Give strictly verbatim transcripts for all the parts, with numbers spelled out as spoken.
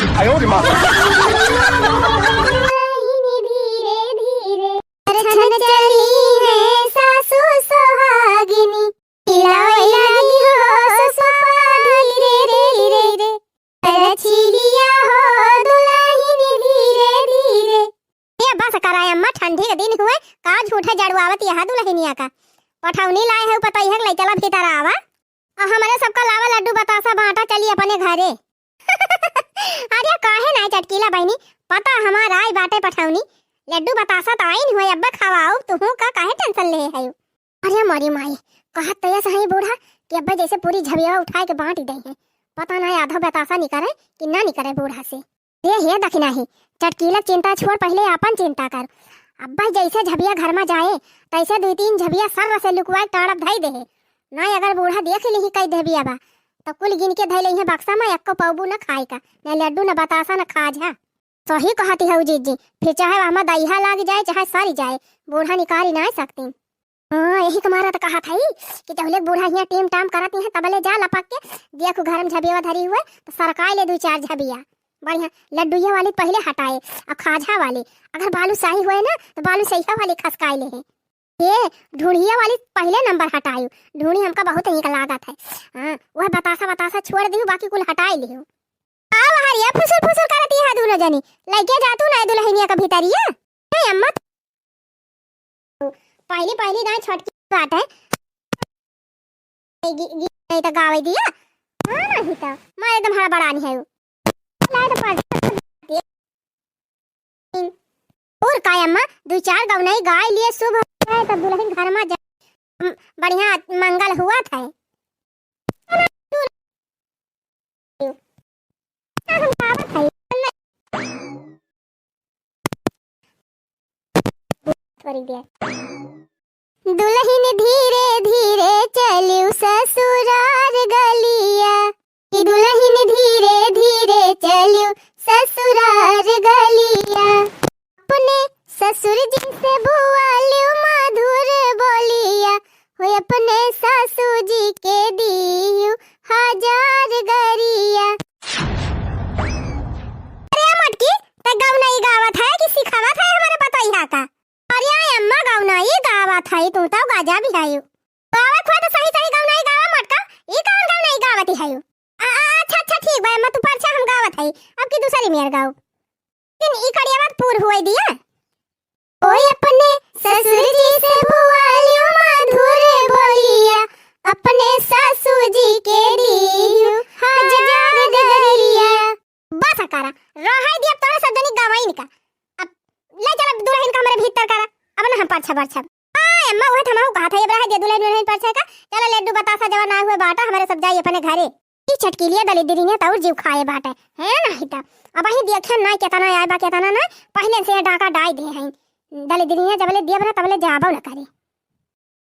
आयो रे माँ। धीरे धीरे छन चली है सासु सुहागिनी, हिलावे लगी हो सुपवा धीरे धीरे, रछिया हो दुलहिन धीरे धीरे। ए बस करा अम्मा, ठंडी के दिन हुए, का झूठे जड़ुआवत यह दुलहिनिया का। पठौनी लाए है पतोहिया के, लइ चला भीतर आवा। आ हमरे सबका लावा लड्डू बतासा, बाँटा चली अपने घरे। अरे काहे नाई चटकीला बहिनी, पता हमार आई बाटे पठौनी। लड्डू बतासा त आइन हुए, अब्बे खवाउब तुहूँ का, काहे tension लेहे हयू? अरे मोरी माई, कहत त यस हई बूढ़ा कि अब्बे जैसे पूरी झबिया उठाए के बाँट ही दइहें। पता नाई आधा बतासा निकरे कि ना निकरे बूढ़ा से। रे हे दखिनाही, चटकीला चिंता छोड़, पहिले आपन चिंता कर। अब्बे जैसे झबिया घर मा जाए, तैसे दुइ तीन झबिया सर्र से लुकवाए टाड़ब धई देहे। नाई अगर बूढ़ा देख लिही कई देबिया बा, त कुल गिन के धई लइहें बक्सा मा, एक्को पौबू न खाए का, न लड्डू, न बतासा, न खाजा। सही कहती हऊ जीजी, फिर चाहे वहमा दइहा लाग जाए, चाहे सरी जाए, बूढ़ा निकारी नाई सकती। हाँ, यही के मारा त कहत हई कि जहुले बूढ़ा हियाँ टीम टाम करत हियाँ, तबले जा लपक के, देखू घर मा झबिया धरी हुए, त सरकाए ले दुइ चार झबिया। बढ़िया, लड्डुइया वाली पहिले हटाए, अब खाजा वाली, अगर बालूशाही हुए ना, त बालूशाहिया वाली खसकाए ले है। ये ढूढ़िया वाली पहिले नंबर हटायू, ढूढ़ी हमका बहुत नीक लागत है। हाँ, वह बतासा, बतासा छोड़ दिहू, बाकी कुल हटाए लिहू। आव हरिया फुसुर फुसुर करत यहाँ दुनो जनी, लइके जा तू ना दुलहिनिया का भीतरिया। ए अम्मा, पहली पहली गाय छोटकी बात है। ए गी-, गीत नहीं तो गावे दिया। हाँ, नहीं तो मैं एकदम हड़बड़ानी है। लाए तो पढ़। और का अम्मा, दुइ चार गवनई गाय लिए शुभ है, तब दुलहिन घर मा जा, बढ़िया मंगल हुआ था। दुलहिन धीरे धीरे चलिउ ससुरार गलिया, कि दुलहिन धीरे धीरे चलिउ ससुरार गलिया। अपने ससुर जी से बोलिउ मधुर बोलिया, हो अपने सासू जी के दियु हजार गरिया। अरे मोटकी, त गवनई गावत है कि सिखावत है हमरे पतोहिया का? अरे अम्मा, गवनई गावत है, तू तो गाजा भी है। गावत हो तो सही सही गवनई गावा मोटका, ई कौन गवनई गावत है? आ, आ, अच्छा, अच्छा, ठीक बा अम्मा, तू परछा हम गावत है, अब की दूसरी मेर गाओ। लेकिन ई कड़िया बात पूर हुए दिया। ओए अपने ससुर जी से बोलियो मधुर बोलिया, अपने सासू जी के दियो हजार गरिया। बस करा, रहाई दिया तोरा सब जनी गवाइन का। अब ले चला दुलहिन का हमरे भीतर करा, अब ना हम परछा बरछब। हाँ अम्मा, उहे त हमहू कहत है, अब रहाई दिया दुलहिन उलहिन परछा का। चला लड्डू बतासा जवा ना हुए बाटा, हमरे सब जाई अपने घरे। ई चटकीलिया दलिद्रिनिया त और जीव खाए बाटे, है नाही त। अबहीं देखे नाई केतना आए बा, केतना नाई, पहिले से डाका डाई दे हैं। दलिद्रिनिया जबले दियब ना, तबले जाबो ना करे।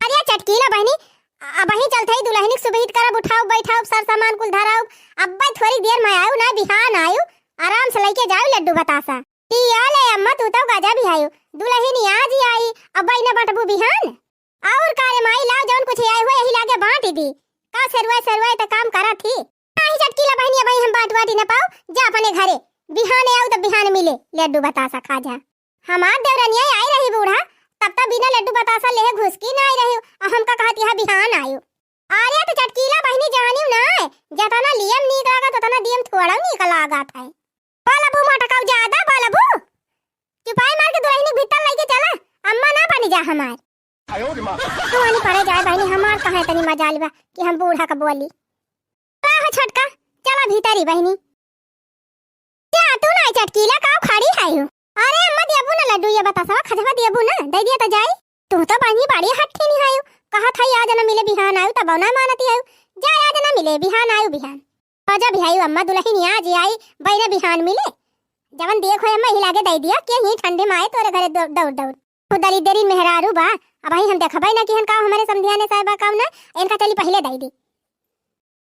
अरे चटकीला बहिनी, अबहीं चलत ही दुलहिनिक सुबहित करब, उठाउब, बैठाउब, सर सामान कुल धराउब। अब्बे थोड़ी देर मा आयु ना, बिहान आयु, आराम से लइके जायु लड्डू बतासा। पिया ले अम्मा, तू तो गजा भी आयु, दुलहिन आज ही आई, अब्बे न बटबू बिहान। और का रे माई, लाओ जौन कुछ आए हुए यही लागे बाँट दी। का सेरुआए सेरुआए त काम करत ही। नाही चटकीला बहिनी, अबहीं हम बाँट बाँटी न पाऊ, जा अपने घरे। बिहान आऊ त बिहान मिले, लड्डू बतासा खाजा। हमार देवरनिया आई रही बूढ़ा, तब त बिना लड्डू बतासा लेहे घुसकी ना आई रही, और हमका कहत यहाँ बिहान आयु। अरे त चटकीला बहिनी जानिउ ना, जतना लियम नीक लागत, उतना दियम थोड़ा नीक लागत है। बोलबू मोटकाऊ ज्यादा बोलबू। चुपाई मार के दुलहिनी भीतर लइके चला, अम्मा ना बनी जा हमार। आयो रे माँ। तू आनी परे जाए बहिनी, हमार कहाँ इतनी मजाल बा कि हम बूढ़ा का बोली। का हो छोटका, चला भीतरी बहिनी। जा तू ना चटकीला, का खड़ी है हो? अरे अम्मा देबू ना लड्डू, ये बतासा खजवा देबू ना, दे दिया त जाई। तू तो बहिनी बड़ी हट्ठी नहीं आयु, कहत है आज ना मिले बिहान आयु, तब ना मानती आयु। जा आज ना मिले बिहान आयु बिहान। आजा भी आयु अम्मा, दुलहिन आज ही आई, बैना बिहान मिले। जवन देखो अम्मा, ही लागे दे दिया, के ही ठंडे माए तोरे घरे दौ-, दौड़ दौड़। खुदली देरी मेहरारू बा, अबहीं हम देखबै ना कि हन का हमरे समधियाने साहब बा, का ना, इनका चली पहिले दे दी।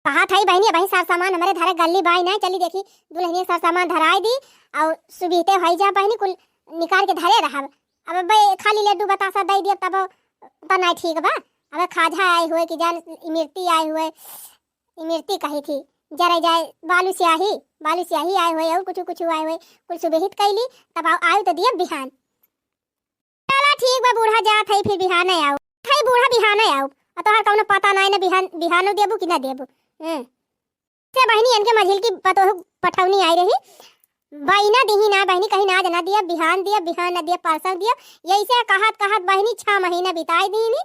कहा था ही बहिनी, अबहीं सार सामान हमरे धरे गल्ली बाई ना, चली देखी दुलहिनिया सार सामान धराई दी, और सुबीते होई जा बहिनी, कुल निकाल के धरे रहब। अब अब्बे खाली लड्डू बतासा दे दिया तब त ना ठीक बा। अब खाजा आए हुए कि जान इमरती आए हुए, इमरती कही थी, जरे जाए बालू स्याही। बालू स्याही आए होए, अउर कुछु कुछु आए होए, कुल सुबेहित कइली, तब आउ, आउ त दिया बिहान। चला ठीक बा बूढ़ा, जात हई, फिर बिहाने आउ। हई बूढ़ा, बिहाने आउ। अउर तोहर कउनो पता नाई ना, बिहान, बिहानो देबू कि ना देबू। हम्म। से बहिनी, इनके मझिल की पतोह पठौनी आई रही। बहिना दिही ना, बहिनी कहीं ना आज ना दिया, बिहान दिया, बिहान ना दिया, परसों दिया। यही से कहत कहत बहिनी छह महीना बिताई दीनी।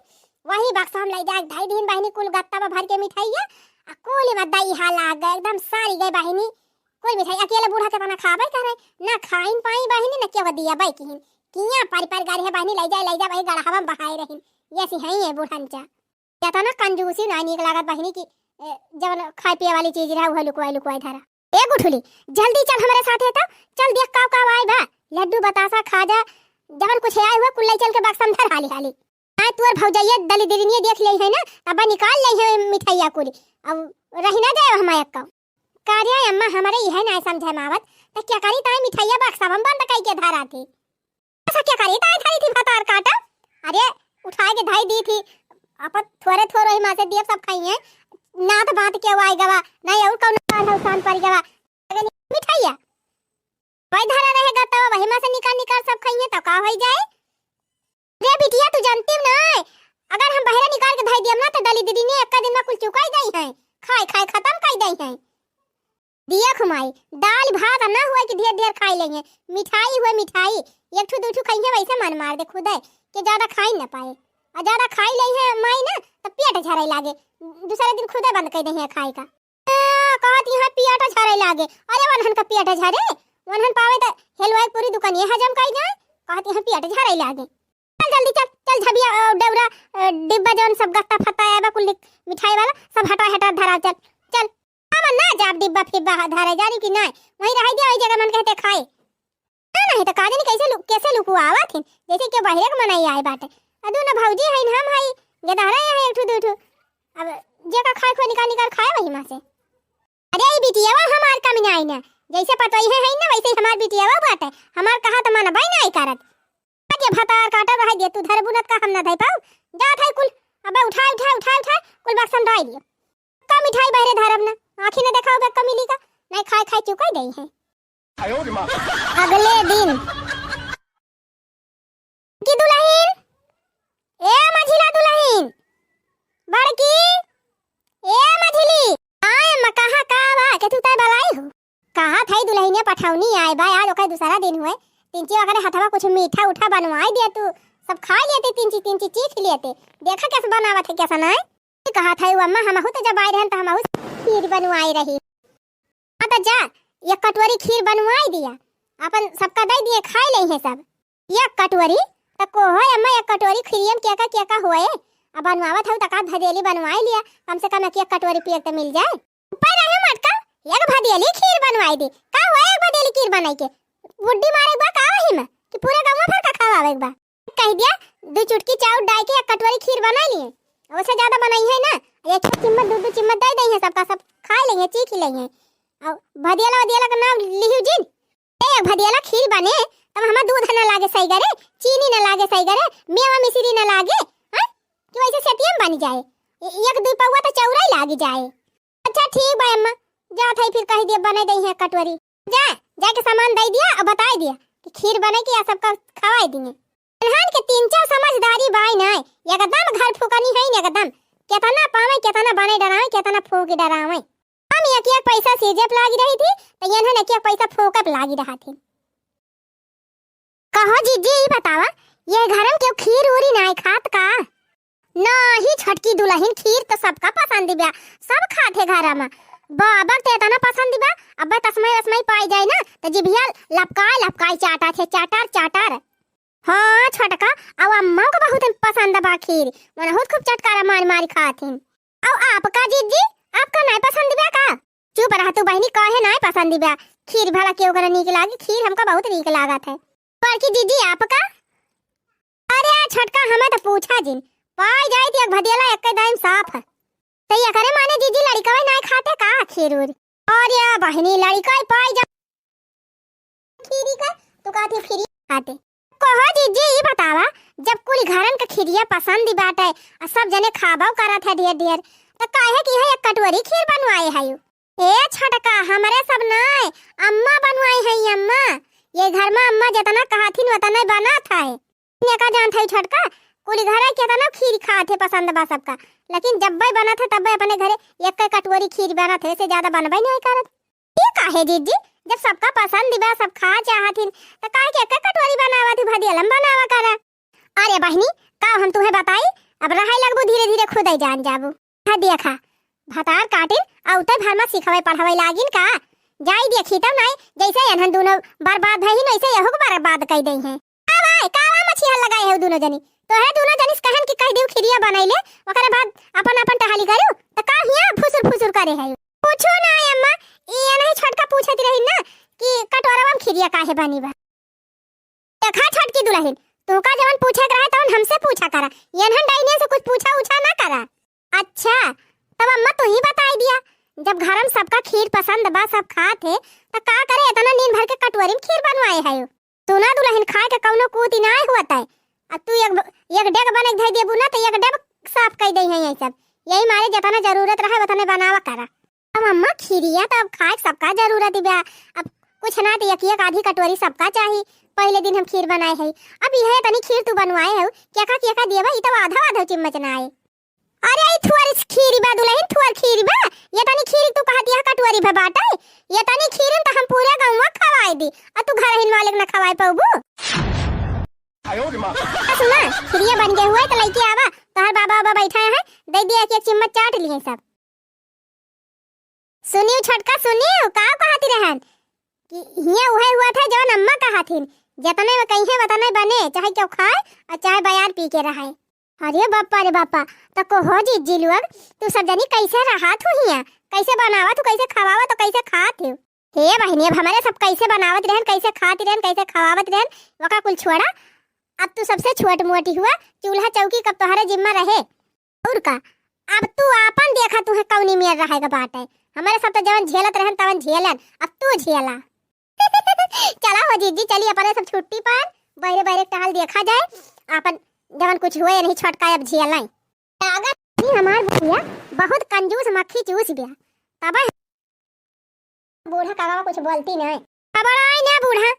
वही बक्सा हम लइ जाके धई दीन बहिनी, कुल गत्ता में भर के मिठाइया। आ कुल में दही लाग गए, एकदम सारी गए बहिनी। कुल मिठाई अकेले बूढ़ा केतना खाबे करे, ना खाइन पाई बहिनी, ना केहू दिया बे किहिन। किया पारी पारी गाड़ी है बहिनी, लइ जाए, लइ जाए, वही गड़हवा में बहाए रहिन। ये सी है ये बूढ़न चा। केतना कंजूसी ना नीक लागत बहिनी की, ए, जवन खाए पिए वाली चीज रहा, उहे लुकवाई, लुकवाई धरा। ए गुठुली, जल्दी चल हमरे साथे तो, चल देख काव काव आए बा, लड्डू बतासा खाजा, जवन कुछ आए हुए कुल लइ चल के बक्सा में धर हाली हाली। आए तोर भौजइया दली दिलिनिया देख लेई है ना, तब निकाल लेई है मिठाइया कुली, अब रही ना जाए हमारे एक्का। का रे अम्मा, हमरे इहे नाई समझे में आवत, त क्या करी ताई मिठाइया बक्सा में बंद कई के धरा थी। ऐसा क्या करी ताई धरी थी भतार काटा? अरे उठाए के धई दी थी, अपन थोरे थोरे ही माँ से दियब सब खाइए, नात बात के वाई गवा, नहीं और कौन काल है उसान पर गवा। अगर मिठाइया वही धरा रहेगा तो वही माँ से निकाल निकाल सब खाइए तो का होई जाए? रे बिटिया, तू जानती ना, अगर हम बहरे निकाल के धई दियम ना, तो दली दीदी ने एक दिन में कुल चुकाई दई हैं, खाए खाए खत्म कर दई हैं। दिया खुमाई, दाल भात ना हुए कि ढेर ढेर खाई लेंगे, मिठाई हुए मिठाई, एक ठू दू ठू खाई है, वैसे मन मार दे खुदे कि ज्यादा खाई ना पाए, और ज्यादा खाई ले है माई ना, तो पेट झरे लागे, दूसरे दिन खुदे बंद कर दे है खाए का। ए, कहत यहाँ पियाटा झरे लागे। अरे वनहन का पियाटा झरे, वनहन पावे त हेलवाए पूरी दुकानिए हजम कई जाए। कहत यहाँ पियाटा झरे लागे। चल जल्दी चल, चल झबिया, अ, डौरा, अ, डिब्बा जौन सब गत्ता फत्ता आया बा कुल मिठाई वाला, सब हटा हटा धरा चल, चल। अब ना जाब डिब्बा फिब्बा ह-, धरे जानी कि नाय, वहीं रह दिया, वही जगह मन कहते खाए। ना, नहीं तो का जानी कैसे लु-, कैसे लुकुआवत हिन, जैसे कि बहिरे के मनई आए बाटे। आ दुनो भौजी हईन, हम हई, गेदहरा है एक ठू दू ठू। अब जेका खाए खोए निकाल निकाल खाए वही माँ से। अरे ई बिटियावा हमार कमी नाई ना, जैसे पतोई है, है ना, वैसे ही हमार बिटियावा बाटे। हमार कहा तो मनबई नाई करत। जे भतार काटब रह दे, तू धरबू न त का हम ना धई पाऊ। जात है कुल, अबे उठाए, उठाए, उठाए, उठाए, कुल बक्सन डाल दियो। का मिठाई बहरे धरब ना, आँखी ना देखाओ बे कमीली का, नहीं खाए खाए चुकाई दई है। अगले दिन की दुलहिन, ए मझिला दुलहिन, बड़की, ए मझिली, आए म कहा का बा के तू तय बलाई हो? कहा थई दुलहिनिया पठौनी आए बा, आज ओकर दूसरा दिन हुए, तिनची ओकरे हथवा कुछ मीठा उठा बनवाई दिया तू, सब खा लेते, तिनची तिनची चीख लेते, देखा कैसे बनावत है कैसा नाय। कहा थई वो अम्मा, हमहू तो जब आए रहन तो हमहू खीर बनवाए रही। हाँ तो जा, एक कटोरी खीर बनवाई दिया, अपन सबका दे दिए, खाए ले हैं सब। एक कटोरी? त को होए अम्मा, एक कटोरी खीरियम के का, के का होए? अब बनवावत हऊ त का भदेली बनवाई लिया, कम से कम एक, एक कटोरी पिए त मिल जाए। ऊपर रहे मटका, एक भदेली खीर बनवाई दे। का होए एक भदेली खीर बनाई के? बुड्ढी मारे बा का वही में? कि पूरे गाँव भर का खवावे के बा? कह दिया, दो चुटकी चाउर डाल के एक कटोरी खीर बना लिए, ओसे ज्यादा बनाई है ना, एक ठो चिम्मच, दो दो चिम्मच दे दई है, सबका सब खा लेंगे, चीख लेंगे। और भदियाला वदियाला का नाम लिहियो जिन, ए भदियाला खीर बने, तब हमार दूध ना लागे सही करे, चीनी ना लागे सही करे, मेवा मिश्री ना लागे, हाँ? कि वैसे सेतियम बन जाए, ए-, एक दो पौवा तो चौरा ही लाग जाए। अच्छा ठीक बा अम्मा, जात है फिर कह दिया बने दई है कटोरी। जा, जाके सामान दे दिया और बताई दिया कि खीर बने के या सबका खवाई दिए। इन्हान के तीन चार समझदारी बाई ना, एकदम घर फुकनी है एकदम। केतना पावे, केतना बने डरावे, केतना फूक डरावे। हम एक एक पैसा सीजे पे लागी रही थी, तो इन्हन एक एक पैसा फूके पे लागी रहा थी। कहो जीजी, ई बतावा, ये घर में केहू खीर उरी नाय खात का? नाही छोटकी दुलहिन, खीर तो सबका पसंद बा, सब खात है घर में। बाबर ते इतना पसंद बा, अब तस्मई वस्मई पाई जाए ना, तो जिभिया लपकाए लपकाए चाटा थे, चाटर चाटर। हाँ छोटका, अब अम्मा को बहुत पसंद बा खीर, मनहुत खूब चटकारा मार मार खात हिन। अउ आपका जीजी, आपका नाय पसंद बा का? चुप रह तू बहिनी, काहे नाय पसंद बा? खीर भला केहू के नीक लागी? खीर हमका बहुत नीक लागत है। बड़की जीजी आपका? अरे छोटका, हमें तो पूछा जिन, पाई जाई त एक भदेला एक दाइम साफ है। तो ये करे माने जीजी लड़िकवे नाय खाते का खीर उर? अरे बहिनी, लड़िका ही पाई जा खीरी का, तू कहती फ्री खाते। कहो जीजी, ई बतावा, जब कुल घरन के खीरिया पसंद बाटे, आ सब जने खाबो करत है ढेर ढेर, तो काहे कि है एक कटोरी खीर बनवाए है यू? ए छोटका, हमरे सब नाय, अम्मा बनवाई है अम्मा। ये घर में अम्मा जितना कहथिन उतना बनत है। एका जानत है छोटका, कुल घर के तना खीर खात है, पसंद बा सबका, लेकिन जब्बे बनत है तब्बे अपने घरे एक कटोरी खीर बनत है, से ज्यादा बनबे नहीं करत। ये काहे जीजी, जब सबका पसंद बा, सब खा चाहथिन, त काहे के एक कटोरी बनावत है, भदियलम बनावा करा। अरे बहिनी, का हम तुहे बताई, अब रहे लगबू धीरे धीरे खुदे जान जाबू। हा देखा, भतार काटिन, अउते भर में सिखवे पढ़वे लागिन का? जाई देखी तब नाई, जैसे एनहन दुनो बर्बाद भइहिन, वैसे यहू के बर्बाद कई देइहैं। का भाई, का वा मछिया लगाए है दुनो जनी? तोहे दुनो जनी से कहन कि कह दिउ खिरिया बनाई ले, ओकरे बाद अपन अपन टहली करू, त का हिया फुसुर फुसुर करे है? कुछो ना है अम्मा, ई एनही छोटका पूछत रही ना कि कटोरवा में खिरिया काहे बनी बा। देखा छोटकी दुलहिन, तू का जवन पूछे के रहे तवन हमसे पूछा करा, एनहन डाइनिया से कुछ पूछा उछा ना करा। अच्छा, तब अम्मा तू ही बताई दिया, जब घर में सबका खीर पसंद बा, सब खात है, त का करे इतना नीन भर के कटोरी में खीर बनवाए है? सुना दुलहिन, खाए के कौनो कूती ना हुआ तय, अब तू एक, एक डेग बने के धई देबू ना त एक डेग साफ कई देइहैं यही सब, यही मारे जितना जरूरत रहे उतने बनावा करा। अब अम्मा, खीरिया त अब खाए के सबका जरूरत बा। अब कुछ ना त एक एक आधी कटोरी सबका चाही। पहिले दिन हम खीर बनाए हई, अब यह तनी खीर तू बनवाए हऊ, केका केका देबा, ई त आधा आधा चिम्मच ना आए। अरे ई थुअर खीर बा दुलहिन, थुअर खीर बा। ये तनी खीर तू कहत यह कटोरी भर बाटे, ये तनी खीर त हम पूरे गौवा खवाए दी, अ तू घर हिन मालिक न खवाए पउबू। आयो रे माँ। सुना, खीरिया बन गए हुए त लइके आवा, तोहर बाबा बाबा बैठा है, दे दिया एक एक चिम्मच चाट लिए सब। सुनियो छोटका, सुनियो, का कहती रहन कि हियाँ उहे हुआ था जवन अम्मा कहथिन, जतने में कहिए वतने बने, चाहे क्यों खाए और चाहे बयार पी के रहे। अरे बापा रे बापा, त कहो जीजी लोग, तू सब जनी कैसे रहत हो हियाँ, कैसे बनावत हो, कैसे खवावत हो, कैसे खात हो? हे बहिनी, अब हमारे सब कैसे बनावत रहन, कैसे खात रहन, कैसे खवावत रहन, वका कुल छोड़ा। अब तू सबसे छोट मोटी हुआ, चूल्हा चौकी कब तोहरे जिम्मा रहे? और का, अब तू आपन देखा, तुहे कौनी मेर रहे के बाटे। हमारे सब तो जवन झेलत रहन तवन झेलन, अब तू झेला। चला हो जीजी, चली अपने सब छुट्टी पर बहरे बहरे टहल देखा जाए, आपन जवन कुछ हुए नहीं छोटका अब झेलाई। अगर ई हमार बुढ़िया बहुत कंजूस मक्खी चूस गया, तब बूढ़ा का बाबा कुछ बोलती नहीं। घबराई ना बूढ़ा,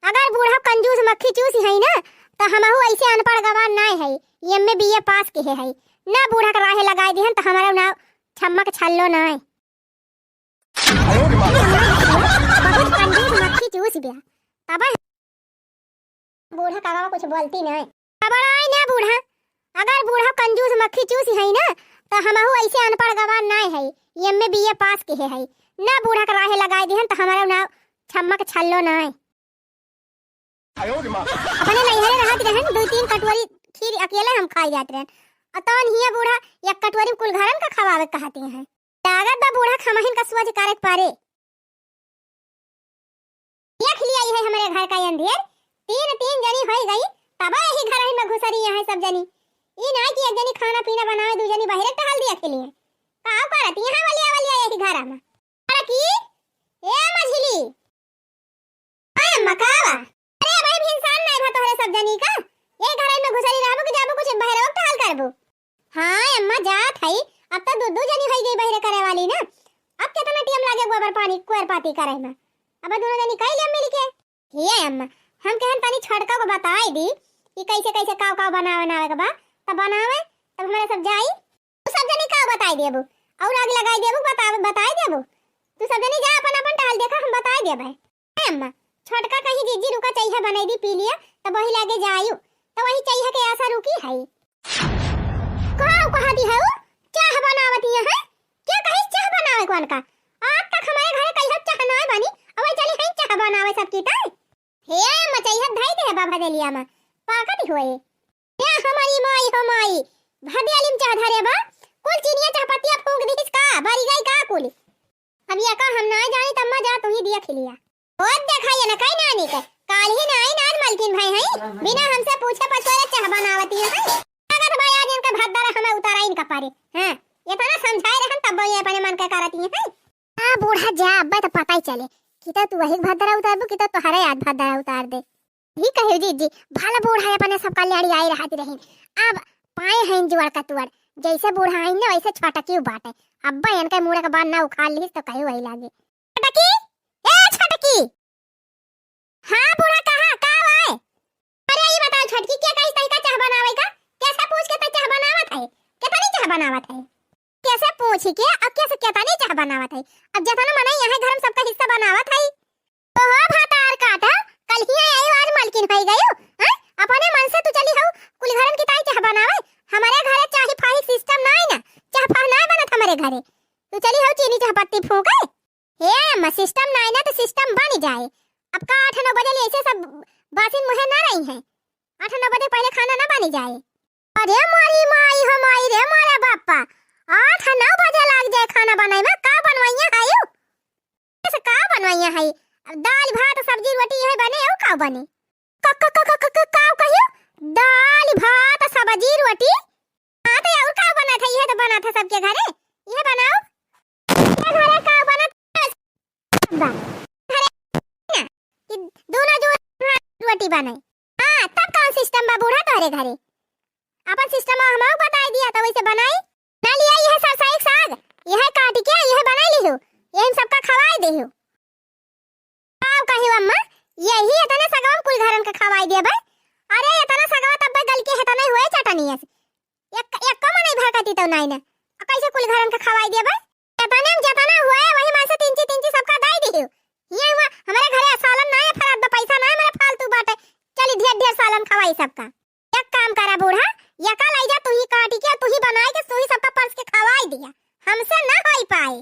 अगर बूढ़ा कंजूस मक्खी चूस है ना, तो हमहू ऐसे अनपढ़ गवार नहीं है, एम ए बी ए पास के है, ना बूढ़ा के राहे लगाई दिहन तो हमारा ना छम्मक छल्लो नहीं। बहुत कंजूस मक्खी चूस गया, तब बूढ़ा का बाबा कुछ बोलती नहीं। घबराई ना बूढ़ा, अगर बूढ़ा कंजूस मक्खी चूस है ना, तो हमहू ऐसे अनपढ़ गवार नहीं है, एम ए बी ए पास के है, ना बूढ़ा के राहे लगाई दिहन तो हमारा ना छम्मक छल्लो नहीं। अपने नैहरे रहत रहन, दो तीन कटोरी खीर अकेले हम खाई जात रहन, और तवन हिया बूढ़ा एक कटोरी में कुल घरन का खवावे कहती हैं। लागत बा बूढ़ा खमहिन का सोच करे के पारे। देख लिया, ये है हमरे घर का अंधेर, तीन, तीन जनी होई गई, तब यही घर में घुसरी यहाँ सब जनी। ई ना कि एक जनी खाना पीना बनावे, दू जनी बहरे टहल दिया के लिए। का करत यहाँ वाली, वाली यही घर में? अरे की, ए मझिली, ए अम्मा, का बा? अरे भाई, भी इंसान नहीं भा तोहरे सब जनी का? ये घर में घुसरी रहबो कि जाबो कुछ बहरे टहल करबो? हाँ अम्मा, जात हई। अब तो दू दू जनी होई गई बहरे करे वाली ना। अब कितना टीम लागे गोबर पानी कुआर पाती करे में। अब दोनों जनी कई लेम मिल के। हे अम्मा, हम कहन तनी छोटका को बताई दी कि कैसे कैसे काव काव बनावे बनावे के बा, तब बनावे, तब हमारे सब जाई। तू सब जनी काव बताई देबू और आग लगाई देबू, बतावे बताई देबू। तू सब जनी जा अपन अपन टहल देखा, हम बताई देबे। ए अम्मा, छोटका कहीं जीजी रुका, चाय बनाई दी, पी लिया, तब वही लागे जायु, तब वही चाय के आशा रुकी है। का कहती है वो? चाह बनावती है? क्या कही चाह बनावे कौन का? आज तक हमारे घरे कहीं चाह ना बनी, अब चली है चाह बनावे सबकी ताई। हे अम्मा, चाय धई दे बा भदेलिया में, पाकत होए। ए हमारी माई हो माई, भदेली में चाह धरे बा, कुल चीनिया चाह पत्तिया फूंक दीस का, बरी गई का कुल? अब ये का हम ना जानी, तम्मा जा तू ही दिया खिलिया। ओ देखा ये ना कई नानी के, काल ही ना आई नान मलकिन भाई हैं, बिना हमसे पूछे पछोरे चाह बनावती हैं। लागत भाई आज इनका भद्दरा हमें उतारा इनका पारे। हाँ, ये तना समझाए रहन तब ये अपने मन के करती हैं। आ बूढ़ा जा, अब्बे तो पता ही चले, कि तो तू वही भद्दरा उतारबू, कि तो तोहरे आज भद्दरा उतार दे। ही कहे जीजी, भला बूढ़ा अपने सब कल्याणी आई रहती रही, अब पाए हैं जुआर का तुआर, जैसे बूढ़ा आइन ना, वैसे छोटकी बाटे। अब्बा इनके मुड़ा के बाल ना उखाड़ लिहिस तो कहीं वही लागे। छोटकी, ए छोटकी। हाँ बूढ़ा, कहा, का बाय? अरे ये बताओ छोटकी, क्या कही तई का चाह बनावे का? कैसे पूछ के तई चाह बनावत है? कितनी चाह बनावत है? कैसे पूछ के और कैसे कितनी चाह बनावत है? अब जितना मनई यहाँ घर में सबका हिस्सा बनावत है। ओहो भातार काटा, कल ही आई आज मलकिन होई गयो, हैं? अपने मन से तू चली हऊ कुल घरन की ताई चाह बनावे। हमारे घरे चाही फाही सिस्टम नाई ना, चाह फाह नाई बनत हमारे घरे। तू चली हऊ चीनी चाह पत्ती फूंके। हे अम्मा, सिस्टम नाई ना तो सिस्टम बन जाए। अब का आठ नौ बजे ले ऐसे सब बासिन मुहे ना रही हैं, आठ नौ बजे पहले खाना ना बन जाए। अरे मोरी माई हो माई रे मोरे बापा, आठ नौ बजे लाग जाए खाना बनाए में, का बनवाइया है यू? ऐसे का बनवाइया है? अब दाल भात सब्जी रोटी यह बने, और का बने? क-, क-, क-, क-, क-, क-, का कहियो? दाल भात सब्जी रोटी? हाँ तो और का बनत है? यह तो बनत है सबके घरे, यह बनाओ। सबके घरे का बनत है? बा। घरे ना, कि दोनों जो रोटी बने। हाँ, तब कौन सिस्टम बा बूढ़ा तोहरे घरे? अपन सिस्टम हमहू बताई दिया तो वैसे बनाई। ना लिया यह सरसाई के साग, यह काट के यह बनाई लिहू, यह हम सबका खवाई देहू। का कही अम्मा, यही इतने सगवा में कुल घरन के खवाई देबे। अरे इतना सगवा तब गल के इतना हुए चटनी है। एक, एक कम नहीं भर कती तो नहीं ना। आ कैसे कुल घरन के खवाई देबे? इतने में जितना हुए वही में से तिनची तिनची सबका दाई दिहू। ये हुआ हमारे घरे सालन ना है, फरत बा, पैसा ना है, हमारे फालतू बाटे। चली ढेर ढेर सालन खवाई सबका। एक काम करा बूढ़ा, यका लाई जा, तू ही काटी के, तू ही बनाई के, तू ही सबका परस के खवाई दिया, हमसे ना होई पाए।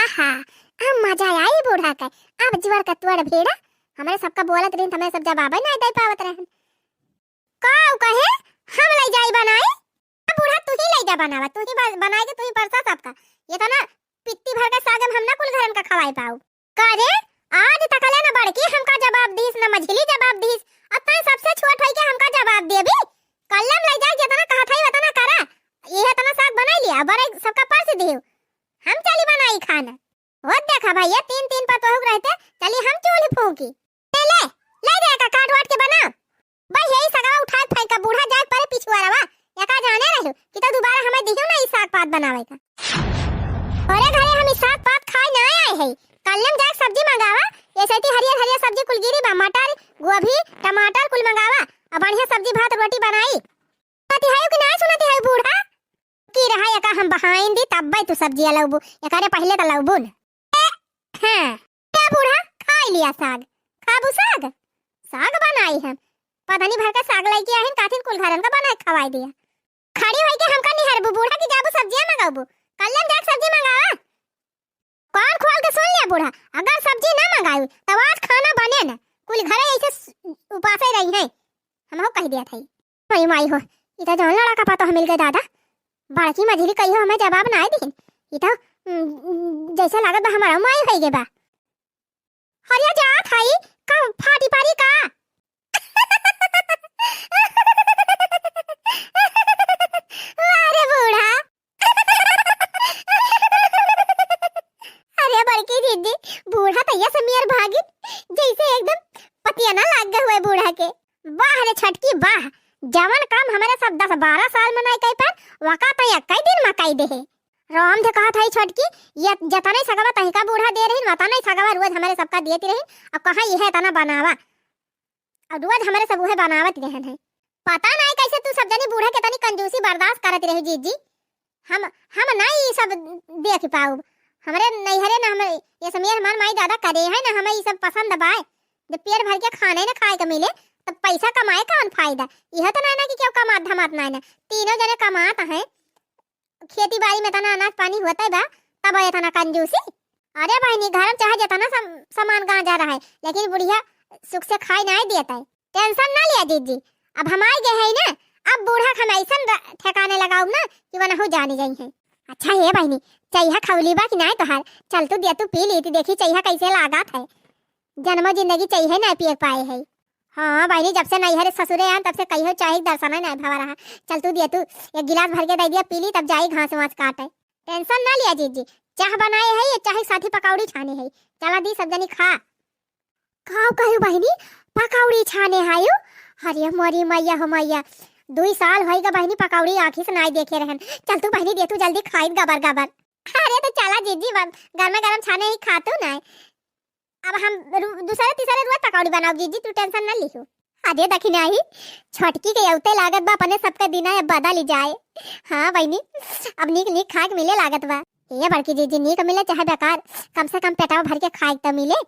आहा, अब मजा आई बूढ़ा के। अब जुआर का तुआर भेड़ा, हमरे सबका बोलत रहिन, त हमरे सब जवाब नहीं दे पावत रहन। का उ कहे, हम ले जाई बनाई? अब बूढ़ा तू ही ले जा बनावा, तू ही ब-, बनाई के तू ही परसा सबका। ये तो ना पित्ती भर के साग हम ना कुल घरन का खवाई पाऊ। का रे, आज तकले न बड़की हमका जवाब दीस, न मझिली जवाब दीस, अब तैं सबसे छोट होई के हमका जवाब देबी? कल्लम ले जाए, जितना कहत हई उतना करा। ये इतना साग बनाई लिया, बड़े सबका परस दियो। हम चली बनाई खाना। वो देखा भैया, तीन तीन पतोहू के रहते, चली हम चूल्ही फूंकी। ले, ले, ले दे का काट वाट के बना। भाई यही सगवा उठाए फेंक के बूढ़ा जाए परे पिछुआरवा। एका जाने रहू कि तो दोबारा हमें दिहो ना ई साग पात बनावे का। अरे घरे हम ई साग पात खाए ना आए हैं। कल्लम जाके सब्जी मंगावा। ये सैती हरियर हरियर सब्जी कुल गिरी बा, मटर, गोभी, टमाटर कुल मंगावा। अब बढ़िया सब्जी भात रोटी बनाई। सुनती है कि ना सुनती है बूढ़ा? की रहा एका हम बहाइन दी तब्बे तू सब्जी लौबू। एकरे पहले तो लौबू न। ए, हाँ। क्या बूढ़ा, खाई लिया साग। खाबू साग? साग बनाई हम। पता नहीं भर के साग लेके आहिन, काथिन कुल घरन का बना के खवाई दिया। खड़ी होई के हमका निहारबू बूढ़ा कि जाबू सब्जियां मंगाबू। कल्लम जाके सब्जी मंगावा। कान खोल के सुन लिया बूढ़ा, अगर सब्जी ना मंगाई तो आज खाना बने ना। कुल घरे ऐसे स-, उपासे रही हैं। हमहू कह दिया था। माई, माई हो, ई त जौन लड़ा का पतोह मिल गए दादा। बड़की मझिली कहियो हमें जवाब ना दिहिन। ई त, उम, उम, जैसे लागत बा हमारा माई होई गे बा। हरिया जात हई, का फाटी पारी का? वाह रे बूढ़ा। अरे बड़की दीदी, बूढ़ा तैया से मेर भागिन, जैसे एकदम पतिया ना लाग गए हुए बूढ़ा के। वाह रे छोटकी वाह, जवन काम हमरे सब दस बारह साल में नहीं कई पान, वका तो एक ही दिन में कई देहे। राम दे कहत हई छोटकी, ये जतने सगवा तहिका बूढ़ा दे रही, वतने सगवा रोज हमरे सबका देती रही। अब कहाँ यह इतना बनावा, अब रोज हमरे सब उहे बनावत रहन है। पता नहीं कैसे तू सब जनी बूढ़ा के तनी कंजूसी बर्दाश्त करत रही जीजी। हम, हम नहीं ई सब देख पाउब। हमरे नैहरे ना हमरे ये सब मेहमान माई दादा करे हैं ना, हमें ई सब पसंद बाय। जब पेट भर के खाने ना खाए के मिले, तब पैसा कमाए कौन फायदा? यह तो नहीं ना कि क्यों कमात धमात नहीं ना, तीनों जने कमात हैं, खेती बाड़ी में तना अनाज पानी होता है बा, तब ये तना कंजूसी। अरे बहनी, घर में चाहे जितना सम-, सामान गांजा रहे, लेकिन बुढ़िया सुख से खाए नहीं देता है। टेंशन ना लिया जीजी, अब हम आए गए हैं ना, अब बूढ़ा के हम ऐसन र-, ठिकाने लगाउब ना कि वो नहु जाने जाई है। अच्छा हे बहनी, चैहा खौली बा कि नाय तोहार? चल तू दे तू पी ली, तू देखी चैहा कैसे लागत है। जन्मो जिंदगी चैहे नाय पिए पाए है। हाँ बहनी, जब से नैहरे ससुरे आन तब से कहियो चाहे के दर्शन नाय भवा रहा। चल तू दे तू एक गिलास भर के दे दिया, पी ली, तब जाई घास वास काटे। टेंशन ना लिया जीजी, चाह बनाए है ये, चाहे साथी पकौड़ी छाने है, चला दी सब जनी खा। काव कहू बहिनी, पकौड़ी छाने हायु? अरे मोरी मैया हो मैया, दुई साल होइगा बहिनी, पकौड़ी आँखी से नाई देखे रहन। चल तू बहिनी, दे तू जल्दी खाई गबर गबर। अरे तो चला जीजी, गरमा गरम छाने ही खा तू नाई। अब हम रु-, दूसरे तीसरे रोज पकौड़ी बनाउब जीजी, तू tension न लिहू। अरे दखिनाही, छोटकी के अउते लागत बा अपने सबके दिना अब बदल ही जाए। हाँ बहिनी, अब नीक नीक खाए के मिले लागत बा। ए बड़की जीजी, नीक मिले चाहे बेकार, कम से कम पेटवा भर के खाए के तो मिले।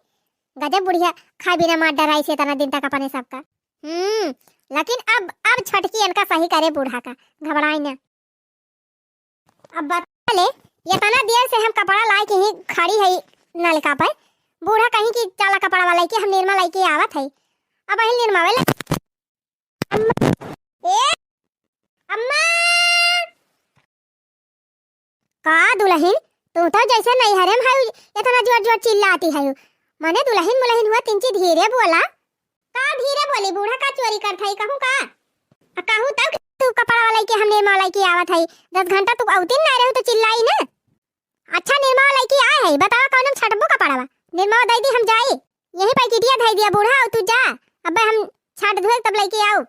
गजब बुढ़िया खाए बिना मार डराई से इतना दिन तक अपने सबका। हम्म, लेकिन अब, अब छोटकी इनका सही करे बूढ़ा का, घबराई ना। अब बता ले, इतना देर से हम कपड़ा लाए के ही खड़ी है नलका पे। बूढ़ा कहीं कि चला कपड़ा वाला के हम निरमा लाइके आवत है। अब अहिल निरमा वाला। अम्मा, ए, अम्मा। का दुलहिन, तू तो जैसे नैहरे में हऊ, इतना जोर जोर चिल्लाती हऊ। मने दुलहिन मुलहिन हुआ, तिंची धीरे बोला। का धीरे बोली, बूढ़ा का चोरी करत हई, कहूँ का? आ कहूँ तब कि तू कपड़ा वाला के हम निरमा वाला के आवत हई, दस घंटा तू अउतिन ना रहू तो चिल्लाई ना। अच्छा निरमा वाला के आए है, बतावा कौन हम छटबू कपड़वा? निरमा दे दी हम जाई, यही पैकेटिया धई दिया बूढ़ा, और तू जा, अबे हम छाट धोए तब लेके आऊ।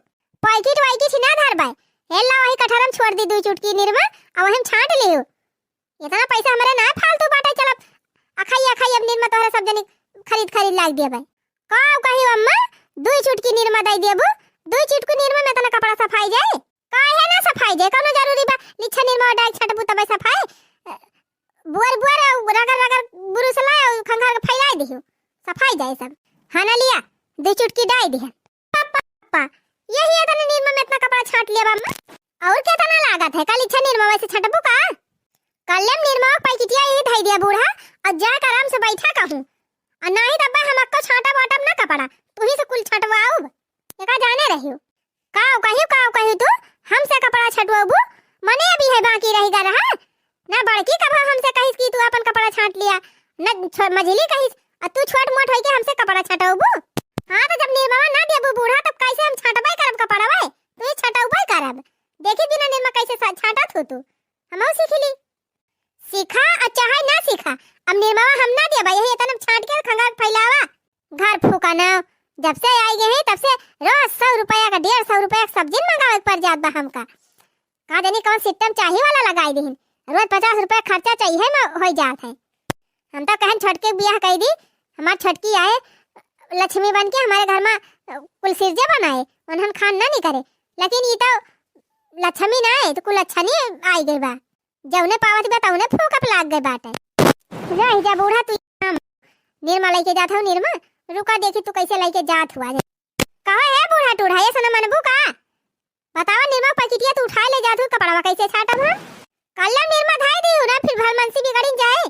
पैकेट वैकेट ना धरबे, हे ला वही कठरम छोड़ दी दू चुटकी निरमा, और वही हम छाट लियो। इतना पैसा हमरे ना फालतू बाटे, चलब अखाई अखाई अब निरमा तोहरे सब जनी खरीद खरीद लाग दिया भाई। का कही अम्मा, दुई चुटकी निरमा दई देबू, दुई चुटकी निरमा में इतना कपड़ा सफाई जाए? काहे ना सफाई जाए, कौनो जरूरी बा लिच्छा निरमा डाल छटबू तबे सफाई? बुअर बुअर रगड़ रगड़ बुरुसला खंघार के फैलाई दिहू, सफाई जाए सब। हाँ ना लिया, दुई चुटकी डाल दिहन। पापा, यही इतने निरमा में इतना कपड़ा छाट लिया बा अम्मा। और कितना लागत है? कल इच्छा निरमा वैसे छटबू का? कल हम निरमा पैकेटिया यही धई दिया बूढ़ा, और जाके आराम से बैठा कहूँ। और नाही तब हम अक्को छाटब वाटब ना कपड़ा, तू ही से कुल छटवाऊब। एका जाने रहियो। काव कहियो, काव कहियो तू? हमसे कपड़ा छटवाबू? मने अभी है बाकी रह गया रहा। ना बड़की कभा हमसे कहिस कि तू अपन कपड़ा छाट लिया, ना छ-, मझली कहिस, आ तू छोट मोट होइके हमसे कपड़ा छटौबू? हाँ, तो जब निरमा ना देबू बूढ़ा, तब कैसे हम छाटबे करब कपड़वा? तू ही छटौबे करब। देखी बिना निरमा कैसे सा-, छाटत हो तू। हमहू सीख ली। सीखा आ चाहे ना सीखा, अब निरमा हम ना देबा, यही इतना छाट के खंगार फैलावा। घर फूका ना, जब से आई गए हैं, तब से रोज सौ रुपया का, डेढ़ सौ रुपया का सब्जी मंगावे के पड़ जात बा हमका। का जानी कौन सिस्टम चाही वाला लगाई दिहिन, रोज पचास रुपया खर्चा चाहिए में हो जात है। हम तो कहन छोटके बियाह कई दी, हमार छोटकी आए लक्ष्मी बन के हमारे घर में, अ, कुल सिरजे बनाए, उन्हन खान ना नहीं करे, लेकिन ई तो लक्ष्मी ना आए तो कुल लक्षणी आई गई बा। जौने पावत बा तौने फूकप लाग गए बाटे। रह जा बूढ़ा तू, हम निरमा लेके जात हूँ, निरमा रुका देखी तू कैसे लेके जात हुआ। कहो हे बूढ़ा टूढ़ा, ये सना मनबू का? बतावा निरमा पैकेटिया तू उठाए ले जात हूँ, कपड़वा कैसे छाटब हम? कल्ला निरमा धाई दी ना, फिर भलमनसी बिगड़िन जाए।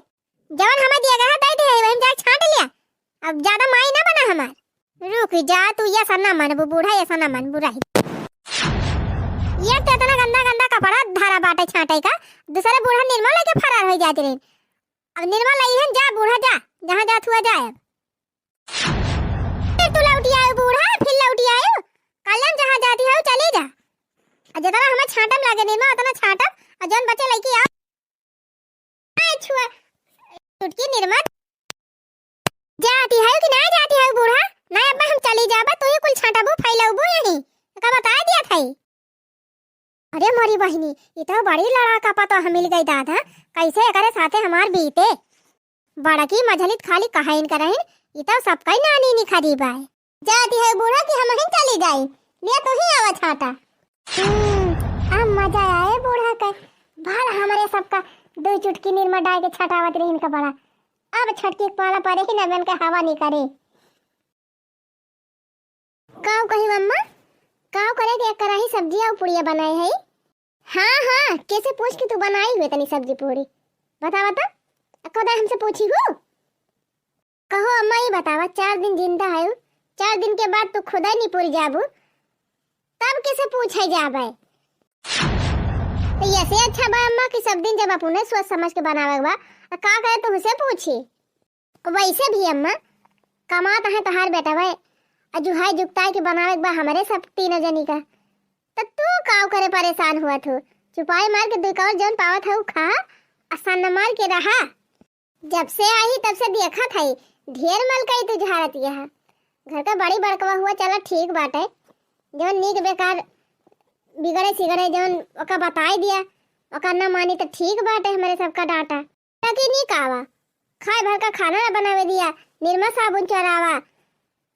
जवन हमें दिया गया है, दे दे, वही जाके छाट लिया। अब ज्यादा माई ना बना हमार। रुक जा तू, ये सना मनबू बूढ़ा, ये सना मनबू रही। ये तो इतना गंदा गंदा कपड़ा धारा बाटे छाटे का, दूसरे बूढ़ा निरमा लेके फरार हो जाते रहे। अब निरमा लइहन जा बूढ़ा जा, जहाँ जात हुआ जाए। अब फिर तू लौटी आयो बूढ़ा, फिर लौटी आयो। कल्याण जहाँ जाती हो चली जा। आ जितना हमें छाटम लागे निरमा उतना छाटम, आ जौन बचे लइके आओ। आ छुआ, चुटकी निरमा। जाती है कि ना जाती है बूढ़ा? ना अब्बा हम चली जाबा, तू ही कुल छाटबू फैलबू यहीं। का बता दिया था। अरे मोरी बहिनी, ई तो बड़ी लड़ाका पतोह मिल गई दादा, कैसे एकरे साथे हमार बीते। बड़की मझलित खाली कहाइन करहिन, ई तो सबका ही नानी निखरी बाय। जाती है बूढ़ा कि हम ही चली जाई, ले तू ही आवा छाटा। हम्म, अब मजा आए बूढ़ा के, भल हमरे सबका दो चुटकी निरमा डाल के छटावत रहिन का बड़ा। अब छटकी के पाला परे ही नगन के हवा निकरे। काव कही मम्मा, काव करे के कराही सब्जी और पुड़िया बनाए है? हाँ, हाँ, कैसे पूछ के तू बनाई हुए तनी सब्जी पूड़ी? बता, बता, कदा हमसे पूछी हो? कहो अम्मा, ये बतावा, चार दिन जिंदा है, चार दिन के बाद तू खुदा नहीं पुर जाबू, तब कैसे पूछे जाबे? तो ऐसे अच्छा बा अम्मा कि सब दिन जब अपने सोच समझ के बनावे के बा, तो का करे तुमसे पूछी? वैसे भी अम्मा, कमात है तोहार बेटा भाई, अजुहाई जुगताई के बनावे के बा हमरे सब तीनों जनी का। त तू काव करे परेशान हुआ थू? चुपाई मार के दुई कौर जौन पावत हऊ खा, आ सन्न मार के रहा। जब से आई तब से देखत हई, ढेर मलकई तू झाड़त यह। घर का बड़ी बड़कवा हुआ, चला ठीक बाटे। जौन नीक बेकार बिगड़े सिगड़े जौन ओका बताई दिया, ओका ना मानी त ठीक बाटे, हमरे सबका डांटा। ताकि नी कावा, खाए भर का खाना ना बनावे दिया, निरमा साबुन चोरावा,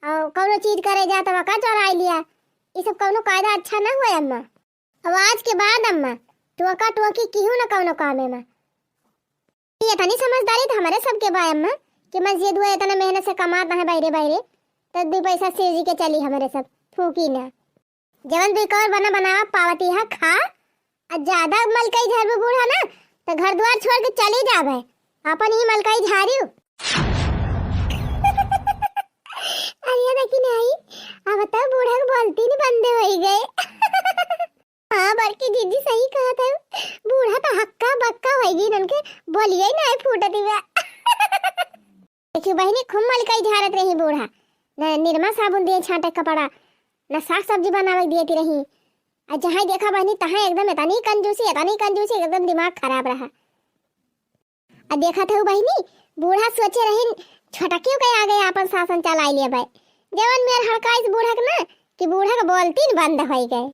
और कौनो चीज करे जा त ओका चोराई लिया। ई सब कौनो कायदा अच्छा ना हुआ अम्मा। अब आज के बाद अम्मा, टोका टोकी किहू ना कौनो कामे मा। ये तनी समझदारी त हमरे सबके बा अम्मा, कि मस्जिद हुआ इतना मेहनत से कमात ना है बाहरे बाहरे, त दू पैसा सिरजी के चली हमरे सब, फूकी ना। जवन दुई कौर बना बनावा पावती है खा, आ ज्यादा मलकई झारबू बूढ़ा ना, त घर द्वार छोड़ के चली जाबे, अपन ही मलकई झारियो। अरे देखी नहीं, अब तो बूढ़ा के बोलती नहीं बंदे होई गए। हाँ, बड़की जीजी सही कहत है, बूढ़ा तो हक्का बक्का होई गई, उनके बोलिए ही ना फूटती बा। देखियो बहिनी, खूब मलकई झारत रही बूढ़ा, न निरमा साबुन दिए छांटे कपड़ा, न साग सब्जी बनावे दिए ती रही। आ जहाँ देखा बहिनी, तहाँ एकदम इतनी कंजूसी, इतनी कंजूसी, एकदम दिमाग खराब रहा। आ देखत हऊ बहिनी, बूढ़ा सोचे रही, छोटकियों के आगे आपन शासन चलाई लेबे। जवन मेर हड़काइस बूढ़ा के ना, कि बूढ़ा के बोलती न बंद होई गए।